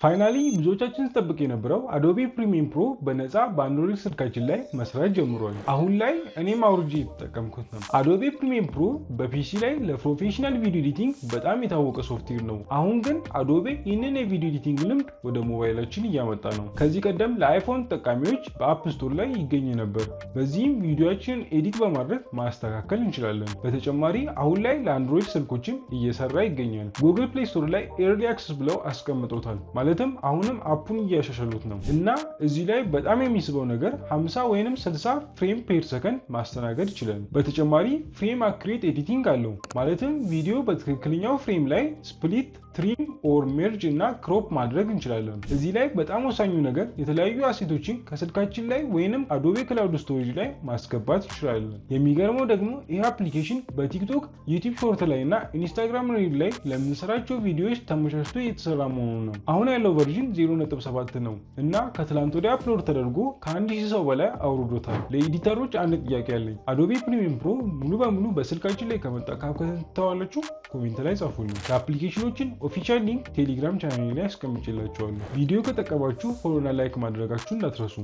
Finally ብዙዎቻችን ስንጠብቅ የነበረው Adobe Premiere Pro በነፃ በ Android ስልካችን ላይ መስራት ጀምሯል። አሁን ላይ እኔም አውርጄ የተጠቀምኩት ነው። Adobe Premiere Pro በ PC ላይ ለ professional video editing በጣም የታወቀ ሶፍትዌር ነው። አሁን ግን Adobe ይህንን የ video editing ልምድ ወደ ሞባይላችን እያመጣ ነው። ከዚህ ቀደም ለ iPhone ተጠቃሚዎች በ App Store ላይ ይገኝ ነበር። በዚህም ቪዲዮአችንን edit በማድረግ ማስተካከል እንችላለን። በተጨማሪ አሁን ላይ ለ Android ስልኮችም እየሰራ ይገኛል። Google Play Store ላይ early access ብለው አስቀምጠውታል። ማለትም አሁንም app ኡን እያሻሻሉት ነው። እና እዚህ ላይ በጣም የሚስበው ነገር 50 ወይንም 60 frame per second ማስተናገድ ይችላል። በተጨማሪ frame accurate editing አለው። ማለትም ቪዲዮ በትክክለኛው frame ላይ split፣ trim or merge እና crop ማድረግ እንችላለን። እዚህ ላይ በጣም ወሳኙ ነገር የተለያዩ asset ኦችን ከስልካችን ላይ ወይንም Adobe Cloud Storage ላይ ማስገባት እንችላለን። የሚገርመው ደግሞ ይህ application በ TikTok፣ YouTube Short ላይ እና Instagram Reel ላይ ለምንሰራቸው ቪዲዮዎች ተመቻችቶ እየተሰራ መሆኑ ነው። አሁን ያለው version 0.7 ነው እና ከትላንት ወዲያ upload ተደርጎ ከ1000 ሰው በላይ አውርዶታል። ለ editor ኦች አንድ ጥያቄ አለኝ። Adobe Premiere Pro ሙሉ በሙሉ በስልካችን ላይ ከመጣ CapCut ን ትተዋላችሁ? Comment ላይ ጻፉልኝ። የ application ኦችን official link Telegram channel ላይ አስቀምጬላችኋለሁ። ቪዲዮ ከጠቀማችሁ follow ና like ማድረጋችሁ እንዳትረሱ።